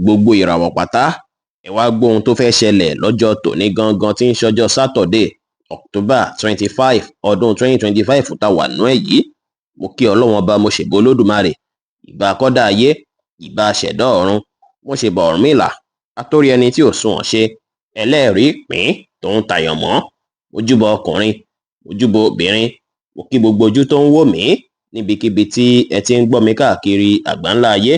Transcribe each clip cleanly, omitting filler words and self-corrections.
Gbogbo ìràwọ̀ pátá, ẹ wá gbọ́ ohun tó fẹ́ ṣẹlẹ̀ lọ́jọ́ tòní gangan tí ń ṣọjọ́ Saturday, October 25, ọdún 2025 tá wà nú ẹ̀ yìí. Mo kí Ọlọ́run Ọba, mo ṣèbọ Olódùmarè, ìbà kọ́dá ayé, ìbà ṣẹ̀dá ọ̀run, mo ṣèbà Ọ̀rúnmìlà, atórí ẹni tí ò sunwọ̀n ṣe, ẹlẹ́rìí ìpín tòun tàyàn mọ́, mojúbọ ọkùnrin, mojúbọ obìnrin, mo kí gbogbo ojú tó ń wò mí níbikíbi tí ẹ ti ń gbọ́ mi káàkiri àgbáńlá ayé.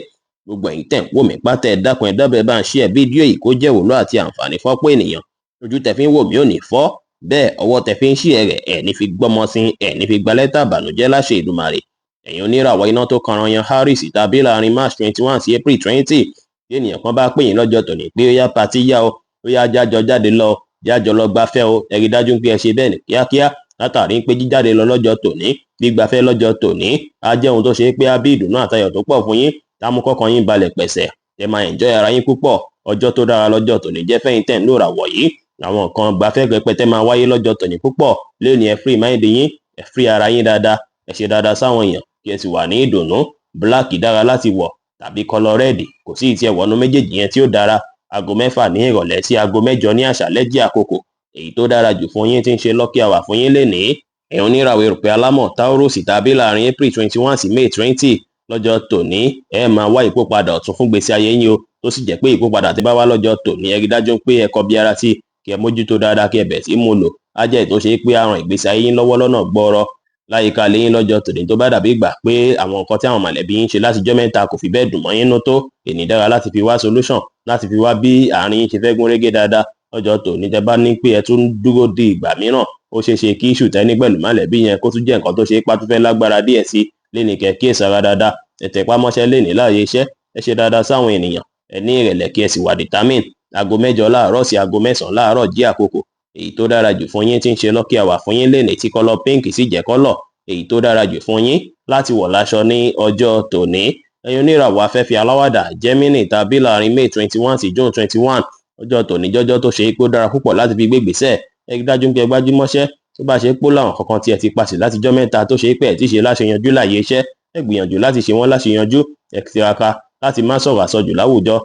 Gbogbo ẹ̀yin tẹ̀ ń wò mí pátá, ẹ dákun, ẹ dábẹ́ bá ń share fídíò yìí kó jẹ́ ìwúlò àti àǹfààní fọ́pọ̀ ènìyàn. Ojú tẹ fi ń wò mí ò ní fọ́, bẹ́ẹ̀ ọwọ́ tẹ fi ń share rẹ̀ ẹ̀ ní fi gbọ́mọ sí, ẹ̀ ní fi gba lẹ́tà ìbànújẹ́ láṣẹ Èdùmàrè. Ẹ̀yin oníràwọ̀ iná tó kanran yan Harris tàbí láàrin March 21 sí April 20, bí ènìyàn kan bá pè yín lọ́jọ́ tòní pé ó yá party yá o, ó yá jájọ jáde lọ, jájọ lọ gbafẹ́ o, ẹ rí dájú pé ẹ ṣe bẹ́ẹ̀ ní kíákíá, látàrí pé jíjáde lọ lọ́jọ́ tòní, gbígbafẹ́ lọ́jọ́ tòní á jẹ́ ohun tó ṣe pé á bí ìdùnnú àtayọ̀ tó pọ̀ fún yín, tá mú kọ́kàn yín balẹ̀ pẹ̀sẹ̀, ẹ máa enjoy ara yín púpọ̀. Ọjọ́ tó dára lọ́jọ́ tòní jẹ́ fẹ́yìn tẹ̀ ń lò ràwọ̀ yìí. Àwọn nǹkan gbafẹ́ rẹpẹtẹ máa wáyé lọ́jọ́ tòní púpọ̀. Lónìí ẹ free mind yín, ẹ free ara yín dáadáa, ẹ ṣe dáadáa sáwọn èèyàn kí ẹ sì wà ní ìdùnnú. Black dára láti wọ̀ tàbí colour red, kò sí ìtì ẹ̀wọ̀nú méjèèjì yẹn tí ó dára. Aago 6 ní ìrọ̀lẹ́ sí aago 8 ní àṣálẹ́ jẹ́ àkókò èyí tó dára jù fún yín tí ń ṣe lucky hour fún yín lénìí. Ẹ̀yin oníràwọ̀ erùpẹ̀ alámọ̀ Taurus tàbí láàrin April 21 sí May 20, lọ́jọ́ tòní ẹ máa wá ìkópadà ọ̀tun fún gbèsè ayé yín o, tó sì jẹ́ pé ìkópadà tí bá wá lọ́jọ́ tòní, ẹ rí dájú pé ẹ kọbi ara sí, kí ẹ mójútó dáadáa, kí ẹ bẹ̀ sí mú lò. Á jẹ́ ètò ṣe pé á ran ìgbésí ayé yín lọ́wọ́ lọ́nà gbọ́rọ̀. Láyìíká ilé yín lọ́jọ́ tòní, tó bá dàbí ìgbà pé àwọn nǹkan tí àwọn mọ̀lẹ́bí yín ṣe látijọ́ mẹ́ta kò fi bẹ́ẹ̀ dùn mọ́ yín nú tó, èní dára láti fi wá solution, láti fi wá bí àárín yín ṣe fẹ́ gún régé dáadáa. Lọ́jọ́ tòní, tẹ bá ní pé ẹ tún dúró di ìgbà mìíràn, ó ṣeé ṣe kí issue tẹ́ ní pẹ̀lú mọ̀lẹ́bí yẹn kó tún jẹ́ nǹkan tó ṣe é pátú fẹ́ lágbára díẹ̀ sí. Lénìí kẹ́ kíyèsára dáadáa, ẹ tẹpá mọ́ṣẹ́ lénìí láàyè iṣẹ́, ẹ ṣe dáadáa sáwọn ènìyàn, ẹ ní ìrẹ̀lẹ̀ kí ẹ sì wà determined. Aago 8 láàárọ̀ sí aago 9 láàárọ̀ jẹ́ àkókò èyí tó dára jù fún yín tí ń ṣe lucky hour fún yín lénìí, tí colour pink sì jẹ́ colour èyí tó dára jù fún yín láti wọ̀ láṣọ ní ọjọ́ tòní. Ẹ̀yin oníràwọ̀ afẹ́fẹ́ aláwàdà Gemini tàbí láàrin May 21 sí June 21, ọjọ́ tòní jọjọ́ tó ṣe pé ó dára púpọ̀ láti fi gbé ìgbésẹ̀. Ẹ rí dájú pé ẹ gbájúmọ́ṣẹ́. Tó bá ṣe pé ó láwọn kankan tí ẹ ti pasì látijọ́ mẹ́ta tó ṣe pé ẹ ti ṣe láṣeyanjú láàyè iṣẹ́, ẹ gbìyànjú láti ṣe wọ́n láṣeyanjú. Ẹ tiraka láti má sọ̀rọ̀ àsọjù láwùjọ.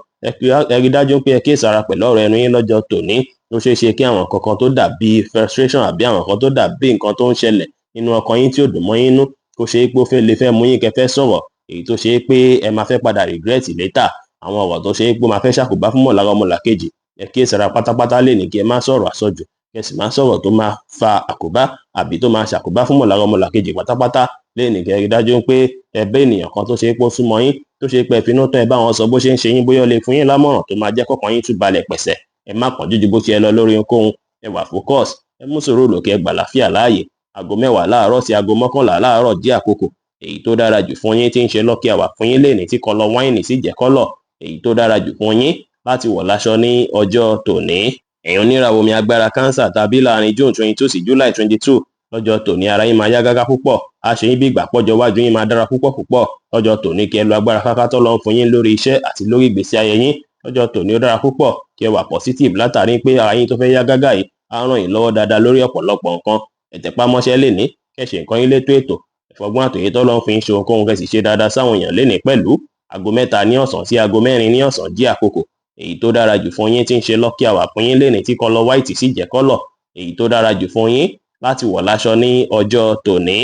Ẹ rí dájú pé ẹ kíyèsára pẹ̀lú ọ̀rọ̀ ẹnu yín lọ́jọ́ tòní. Ó ṣeé ṣe kí àwọn nǹkan kan tó dàbí frustration àbí àwọn nǹkan tó dàbí nǹkan tó ń ṣẹlẹ̀ nínú ọkàn yín tí ò dùn mọ́ yín nú, kó ṣe pé ó fẹ́ lè fẹ́ mú yín kẹ́ fẹ́ sọ̀rọ̀ èyí tó ṣe pé ẹ máa fẹ́ padà regret later, àwọn ọ̀rọ̀ tó ṣe pé ó máa fẹ́ ṣàkóbá fún mọ̀lára ọmọlàkejì. Ẹ kíyèsára pátápátá lè ní kí ẹ má sọ̀rọ̀ àsọjù, kí ẹ sì má sọ̀rọ̀ tó máa fa àkóbá àbí tó máa ṣàkóbá fún mọ̀lára ọmọlàkejì pátápátá. Lẹ́nìí kẹ́ rí dájú pé ẹ bá ènìyàn kan tó ṣe pé ó súnmọ́ yín, tó ṣe pé ẹ finú tán, ẹ bá wọn sọ bó ṣe ń ṣe yín, bóyá ó lè fún yín lámọ̀ràn tó máa jẹ́ kọ́kàn yín tún balẹ̀ pẹ̀sẹ̀. Ẹ má kánjú ju bó ṣe yẹ lọ lórí ohunkóhun. Ẹ wà focus, ẹ mú sùúrù lò kí ẹ gbà láfíà láàyè. Aago 10 láàárọ̀ sí aago 11 láàárọ̀ jẹ́ àkókò èyí tó dára jù fún yín tí ń ṣe lucky hour fún yín lénìí, tí colour wine sì jẹ́ colour èyí tó dára jù fún yín láti wọ̀ láṣọ ní ọjọ́ tòní. Ẹ̀yin oníràwọ̀ omi agbára Cancer tàbí láàrin June 22 sí July 22, lọ́jọ́ tòní ara yín máa yá gágá púpọ̀, á ṣe yín bí ìgbà pọ́jọ́ iwájú yín máa dára púpọ̀ púpọ̀. Lọ́jọ́ tòní kí ẹ lo agbára káká tó lọ ń fún yín lórí iṣẹ́ àti lórí ìgbésí ayé yín. Lọ́jọ́ tòní ó dára púpọ̀ kí ẹ wà positive, látàrí pé ara yín tó fẹ́ yá gágá yìí á ràn yín lọ́wọ́ dáadáa lórí ọ̀pọ̀lọpọ̀ nǹkan. Ẹ tẹpá mọ́ṣẹ́ lénìí, kẹ́ ṣe nǹkan yín létò ètò, ẹ fọgbọ́n àtòyé tó lọ ń fún yín ṣe ohunkóhun, kẹ́ sì ṣe dáadáa sáwọn èèyàn lénìí pẹ̀lú. Aago 3 ní ọ̀sán sí aago 4 ní ọ̀sán jẹ́ àkókò èyí tó dára jù fún yín tí ń ṣe lucky hour fún yín lénìí, tí colour white sì jẹ́ colour èyí tó dára jù fún yín láti wọ̀ láṣọ ní ọjọ́ tòní.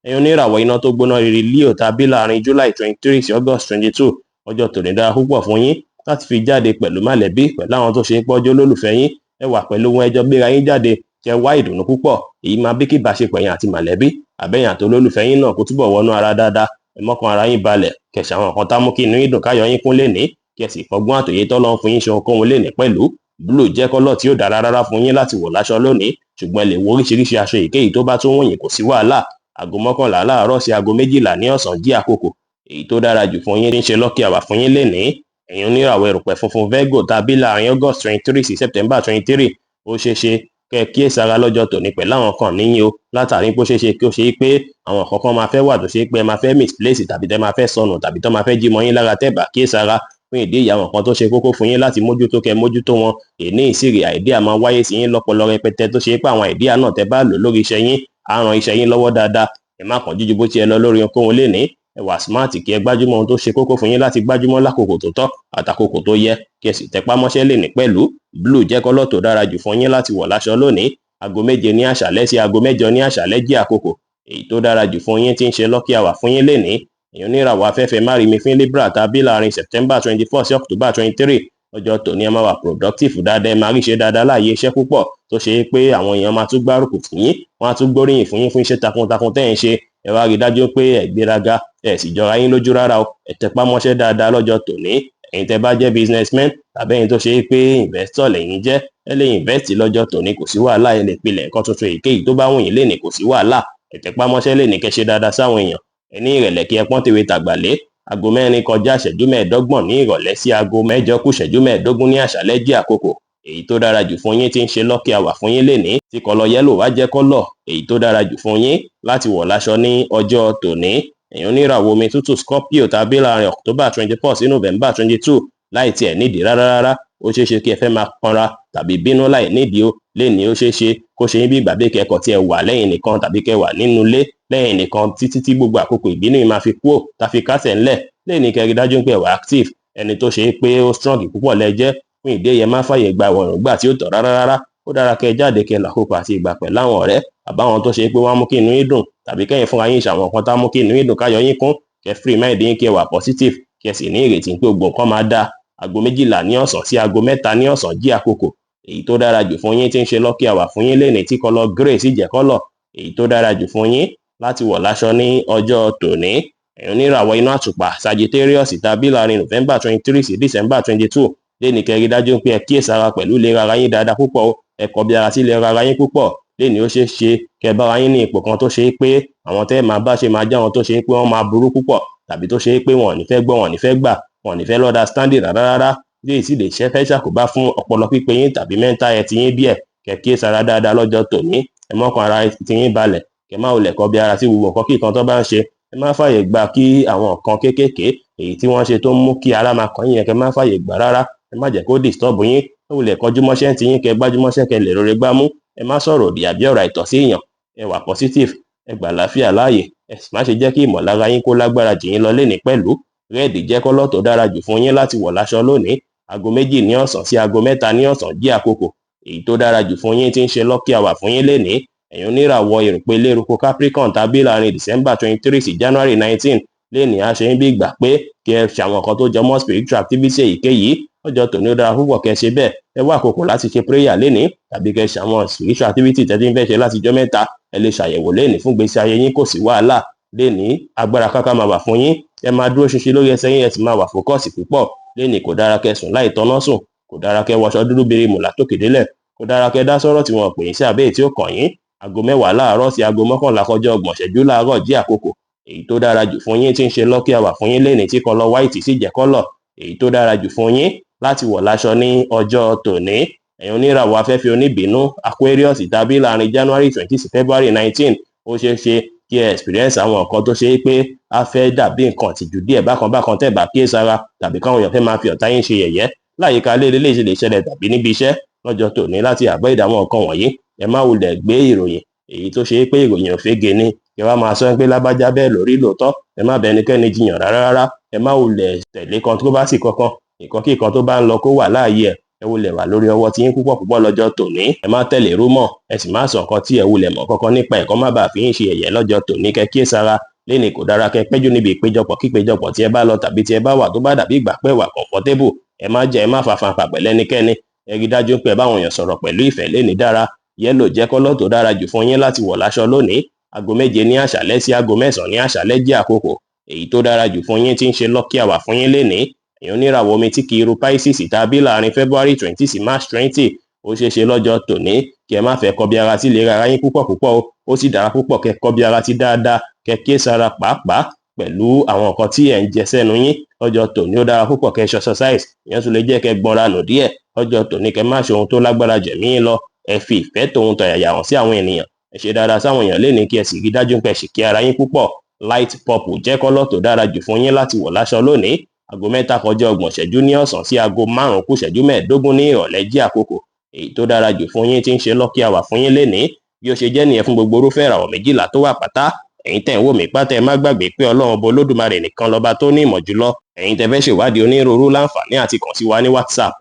Ẹ̀yin oníràwọ̀ iná tó gbóná riri Leo tàbí láàrin July 23 sí August 22, ọjọ́ tòní dára púpọ̀ fún yín láti fi jáde pẹ̀lú mọ̀lẹ́bí, pẹ̀lú àwọn tó ṣe pọ́jọ́ lólùfẹ́ yín. Ẹ wà pẹ̀lú wọn, ẹjọ́ gbéra yín jáde, kẹ wá ìdùnnú púpọ̀. Èyí máa bí kí ìbáṣepọ̀ ẹ̀yin àti mọ̀lẹ́bí àbẹ̀yìn àti olólùfẹ́ yín náà kó túbọ̀ wọnú ara dáadáa. Ẹ mọ́kàn ara yín balẹ̀, kẹ́ ṣe àwọn nǹkan tá mú kí inú yín dùn, káyọ̀ yín kún lénìí, kí ẹ sì fọgbọ́n àtòyé tọ́lọ́run fún yín ṣe ohunkóhun lénìí pẹ̀lú. Blue jẹ́ colour tí ó dára rárá fún yín láti wọ̀ láṣọ lónìí, ṣùgbọ́n ẹ lè wo oríṣiríṣi aṣọ èyíkéyìí tó bá tún wù yín, kò sí wàhálà. Aago 11 láàárọ̀ sí aago 12 ní ọ̀sán jẹ́ àkókò èyí tó dára jù fún yín tí ń ṣe lucky hour fún yín lénìí. Ẹ̀yin oníràwọ̀ erùpẹ̀ funfun Virgo tàbí láàrin August 23 sí September 23, ó ṣeé ṣe kẹ́ ẹ kíyèsára lọ́jọ́ tòní pẹ̀lú àwọn kan níyìn o, látàrí pé ó ṣeé ṣe kí ó ṣe pé àwọn kankan máa fẹ́ wà tó ṣe pé ẹ máa fẹ́ misplace tàbí tẹ́ máa fẹ́ sọnù tàbí tọ́ máa fẹ́ jí mọ́ yín lára tẹ́ bá kíyèsára. Fún ìdí èyí, àwọn kan tó ṣe kókó fún yín láti mójútó, kẹ́ mójútó wọn. Èní ìsìrì idea máa wáyé sí yín lọ́pọlọ rẹpẹtẹ, tó ṣe pé àwọn idea náà tẹ́ bá lò lórí iṣẹ́ yín á ran iṣẹ́ yín lọ́wọ́ dáadáa. Ẹ má kánjú ju bó ti yẹ lọ lórí ohunkóhun lénìí. Ẹ wà smart, kí ẹ gbájúmọ́ ohun tó ṣe kókó fún yín láti gbájúmọ́ lákòókò tó tọ́ àtàkókò tó yẹ, kí ẹ sì tẹpá mọ́ṣẹ́ lénìí pẹ̀lú. Blue jẹ́ colour tó dára jù fún yín láti wọ̀ láṣọ lónìí. Aago 7 ní àṣálẹ́ sí aago 8 ní àṣálẹ́ jẹ́ àkókò èyí tó dára jù fún yín tí ń ṣe lucky hour fún yín lénìí. Èèyàn oníràwọ̀ afẹ́fẹ́ márìmí fún Libra tàbí láàrin September 24 sí October 23, lọ́jọ́ tòní ẹ máa wà productive dáadáa, ẹ máa rí ṣe dáadáa láàyè iṣẹ́ púpọ̀, tó ṣe é pé àwọn èèyàn máa tún gbárùkù fún yín, wọ́n á tún gbóríyìn fún yín fún iṣẹ́ takuntakun tẹ́ ẹ̀ ń ṣe. Ẹ wá rí dájú pé ẹ gbéraga, ẹ sì jọra yín lójú rárá o. Ẹ tẹpá mọ́ṣẹ́ dáadáa lọ́jọ́ tòní. Ẹ̀yin tẹ́ bá jẹ́ businessman tàbí ẹ̀yin tó ṣe é pé investor lẹ́yìn jẹ́, ẹ lè invest lọ́jọ́ tòní, kò sí wàhálà. Ẹ lè pilẹ̀ nǹkan tuntun èyíkéyìí tó bá wù yín lénìí, kò sí wàhálà. Ẹ tẹpá mọ́ṣẹ́ lénìí, kẹ́ ṣe dáadáa sáwọn èèyàn. Ẹ ní ìrẹ̀lẹ̀, kí ẹ pọ́n tèwe tàgbà lé. Aago 4:25 ní ìrọ̀lẹ́ sí aago 7:45 ní àṣálẹ́ jẹ́ àkókò èyí tó dára jù fún yín tí ń ṣe lucky hour fún yín lénìí, tí colour yellow wá jẹ́ colour èyí tó dára jù fún yín láti wọ̀ láṣọ ní ọjọ́ tòní. Èèyàn oníràwọ̀ omi tútù Scorpio tàbí láàrin October 24 sí November 22, láì tiẹ̀ nídìí rárá rárá, ó ṣeé ṣe kí ẹ fẹ́ máa kanra tàbí bínú láì nídìí o. Lénìí, ó ṣeé ṣe kó ṣe yín bí ìgbà bí kẹ́kọ̀ọ́ tí ẹ wà lẹ́yìn nìkan tàbí kẹ́ wà nínú ilé lẹ́yìn nìkan títí tí gbogbo àkókò ìbínú yìí máa fi kúrò tá fi kásẹ̀ ńlẹ̀. Lénìí, kẹ́ rí dájú pé ẹ wà active, ẹni tó ṣe é pé ó strong púpọ̀ lẹ jẹ́. Fún ìdí èyí, ẹ má fàyè gba àwọn èròǹgbà tí ó tọ́ rárá rárá. Ó dára kẹ́ jáde, kẹ́ làkókò àti ìgbà pẹ̀lú àwọn ọ̀rẹ́ àbáwọn tó ṣe pé wọ́n á mú kí inú yín dùn, tàbí kẹ́yìn fúnra yín ṣàwọn nǹkan tá mú kí inú yín dùn, káyọ̀ yín kún, kẹ́ free mind yín, kẹ́ wà positive, kẹ́ sì ní ìrètí pé gbogbo nǹkan máa dáa. Aago 12 ní ọ̀sán sí aago 3 ní ọ̀sán jí àkókò èyí tó dára jù fún yín tí ń ṣe lucky hour fún yín lénìí, tí colour grey sì jẹ́ colour èyí tó dára jù fún yín láti wọ̀ láṣọ ní ọjọ́ tòní. Ẹ̀yin oníràwọ̀ iná àtùpà Sagittarius tàbí láàrin November 23 sí December 22, lénìí, kẹ́ rí dájú pé ẹ kíyèsára pẹ̀lú ìlera ara yín dáadáa púpọ̀ o. Ẹ kọbi ara sí ìlera ara yín púpọ̀. Lénìí, ó ṣeé ṣe kẹ́ bára yín ní ipò kan tó ṣe é pé àwọn tẹ́ ẹ máa bá ṣe máa jẹ́ àwọn tó ṣe é pé wọ́n máa burú púpọ̀, tàbí tó ṣe é pé wọn ò ní fẹ́ gbọ́, wọn ò ní fẹ́ gbà, wọn ò ní fẹ́ understanding rárá rárá. Léyìí sì lè ṣe fẹ́ ṣàkóbá fún ọpọlọ pípé yín tàbí mental health yín díẹ̀. Kẹ́ kíyèsára dáadáa lọ́jọ́ tòní. Ẹ mọ́kàn ara tiyín balẹ̀, kẹ́ má wulẹ̀ kọbi ara sí gbogbo nǹkan kí nǹkan tó bá ń ṣe. Ẹ má fàyè gba kí àwọn nǹkan kéékèèké èyí tí wọ́n ṣe tó ń mú kí ara máa kàn yín yẹn, kẹ́ má fàyè gbà rárá. Ẹ má jẹ́ kó disturb yín. Ẹ wulẹ̀ kọjú mọ́ṣẹ́ tiyín, kẹ́ gbájúmọ́ṣẹ́, kẹ́ lè rore gbámú. Ẹ má sọ̀rọ̀ òdì àbí ọ̀rọ̀ àìtọ́ sí èèyàn. Ẹ wà positive, ẹ gbà àlàáfíà láàyè, ẹ sì má ṣe jẹ́ kí ìmọ̀lára yín kó lágbára jù yín lọ lénìí pẹ̀lú. Red jẹ́ colour tó dára jù fún yín láti wọ̀ láṣọ lónìí. Aago 2 ní ọ̀sán sí aago 3 ní ọ̀sán jẹ́ àkókò èyí tó dára jù fún yín tí ń ṣe lucky hour fún yín lénìí. Ẹ̀yin oníràwọ̀ erùpẹ̀ eléruku Capricorn tàbí láàrin December 23 sí January 19, lénìí, á ṣe yín bí ìgbà pé kí ẹ ṣàwọn nǹkan tó jọmọ́ spiritual activity èyíkéyìí. Lọ́jọ́ tòní, ó dára púpọ̀ kẹ́ ṣe bẹ́ẹ̀. Ẹ wá àkókò láti ṣe prayer lénìí tàbí kẹ́ ṣe àwọn spiritual activity tẹ́tí ń fẹ́ ṣe láti jọ́ mẹ́ta. Ẹ lè ṣàyẹ̀wò lénìí fún gbèsè ayé yín, kò sí wàhálà. Lénìí, agbára káká máa wà fún yín. Ẹ máa dúró ṣinṣin lórí ẹsẹ̀ yín, ẹ sì máa wà focus púpọ̀. Lénìí, kò dára kẹ́ sùn láì tọ́ná sùn, kò dára kẹ́ wọṣọ dúdú birimù látòkè délẹ̀, kò dára kẹ́ dá sọ́rọ̀ tí wọ́n pè yín sí àbẹ́yẹ tí ó kàn yín. Aago 10 láàárọ̀ sí aago 10:30 láàárọ̀ jí àkókò èyí tó dára jù fún yín tí ń ṣe lucky hour fún yín lénìí, tí colour white sì jẹ́ colour èyí tó dára jù fún yín láti wọ̀ láṣọ ní ọjọ́ tòní. Ẹ̀yin oníràwọ̀ afẹ́fẹ́ oníbínú Aquarius tàbí láàrin January 20 sí February 19, ó ṣeé ṣe kí ẹ experience àwọn nǹkan tó ṣe é pé a fẹ́ dàbí nǹkan tìjú díẹ̀ bákan bákan tẹ́ bá kíyèsára, tàbí káwọn èèyàn fẹ́ máa fi ọ̀tá yín ṣe yẹ̀yẹ́ láyìíká lé lè ṣe lè ṣẹlẹ̀ tàbí níbi iṣẹ́. Lọ́jọ́ tòní, láti avoid àwọn nǹkan wọ̀nyí, ẹ má wulẹ̀ gbé ìròyìn èyí tó ṣe é pé ìròyìn òfégè ni kí wàá máa sọ pé lágbájá bẹ́ẹ̀ lórí lóòótọ́. Ẹ má bẹ ẹnikẹ́ni jiyàn rárá rárá. Ẹ má wulẹ̀ tẹ̀lé controversy kankan. Nǹkan kí nǹkan tó bá ń lọ, kó wà láàyè ẹ̀. Ẹ wulẹ̀ wà lórí ọwọ́ tí yín púpọ̀ púpọ̀ lọ́jọ́ tòní. Ẹ má tẹ̀lé rumour, ẹ sì má sọ nǹkan tí ẹ wulẹ̀ mọ̀ kankan nípa ẹ̀kọ́, má bàa fi yín ṣe yẹ̀yẹ́ lọ́jọ́ tòní. Kẹ́ kíyèsára lénìí. Kò dára kẹ́ pẹ́jù níbi ìpéjọpọ̀ kípéjọpọ̀ tí ẹ bá lọ tàbí tí ẹ bá wà tó bá dàbí ìgbà pẹ́ wà comfortable. Ẹ má jẹ́ ẹ má fa fanfà pẹ̀lú ẹnikẹ́ni. Ẹ rí dájú pé ẹ báwọn èèyàn sọ̀rọ̀ pẹ̀lú ìfẹ́ lénìí dára. Yellow jẹ́ colour tó dára jù fún yín láti wọ̀ láṣọ lónìí. Aago 7 ní àṣálẹ́ sí aago 9 ní àṣálẹ́ jẹ́ àkókò èyí tó dára jù fún yín tí ń ṣe lucky hour fún yín lénìí. Ẹ̀yin oníràwọ̀ omi tí kì í ru Pisces tàbí láàrin February 20 sí March 20, ó ṣeé ṣe lọ́jọ́ tòní kí ẹ má fẹ́ kọbi ara sí ìlera ara yín púpọ̀ púpọ̀ o. Ó sì dára púpọ̀ kẹ́ kọbi ara sí dáadáa, kẹ́ kíyèsára pàápàá pẹ̀lú àwọn nǹkan tí ẹ̀ ń jẹ sẹ́nu yín. Lọ́jọ́ tòní, ó dára púpọ̀ kẹ́ ṣe exercise, ìyẹn tún lè jẹ́ kẹ́ gbọ́nra nù díẹ̀. Lọ́jọ́ tòní, kẹ́ má ṣe ohun tó lágbára jẹ̀mí yín lọ. Ẹ fi ìfẹ́ tòun tọ̀yàyà hàn sí àwọn ènìyàn. Ẹ ṣe dáadáa sáwọn èèyàn lénìí, kí ẹ sì rí dájú pé ẹ sì kí ara yín púpọ̀. Light purple jẹ́ colour tó dára jù fún yín láti wọ̀ láṣọ lónìí. Aago 3:30 ní ọ̀sán sí aago 4:45 ní ìrọ̀lẹ́ jẹ́ àkókò èyí tó dára jù fún yín tí ń ṣe lucky hour fún yín lénìí. Bí ó ṣe jẹ́ nìyẹn fún gbogbo irúfẹ́ ìràwọ̀ 12 tó wà pátá. Ẹ̀yin tẹ́ ń wò mí pátá, ẹ má gbàgbé pé Ọlọ́run Ọba Olódùmarè nìkan lọ́ba tó ní ìmọ̀ jùlọ. Ẹ̀yin tẹ́ fẹ́ ṣèwádìí onírúurú láǹfààní àti kàn sí wa ní WhatsApp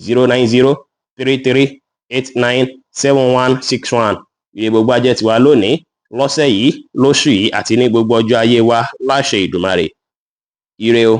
09033897161. Ire gbogbo ajẹ́ tiwa lónìí, lọ́sẹ̀ yìí, lóṣù yìí àti ní gbogbo ọjọ́ ayé wa láṣẹ Ìdùmarè. Ire o.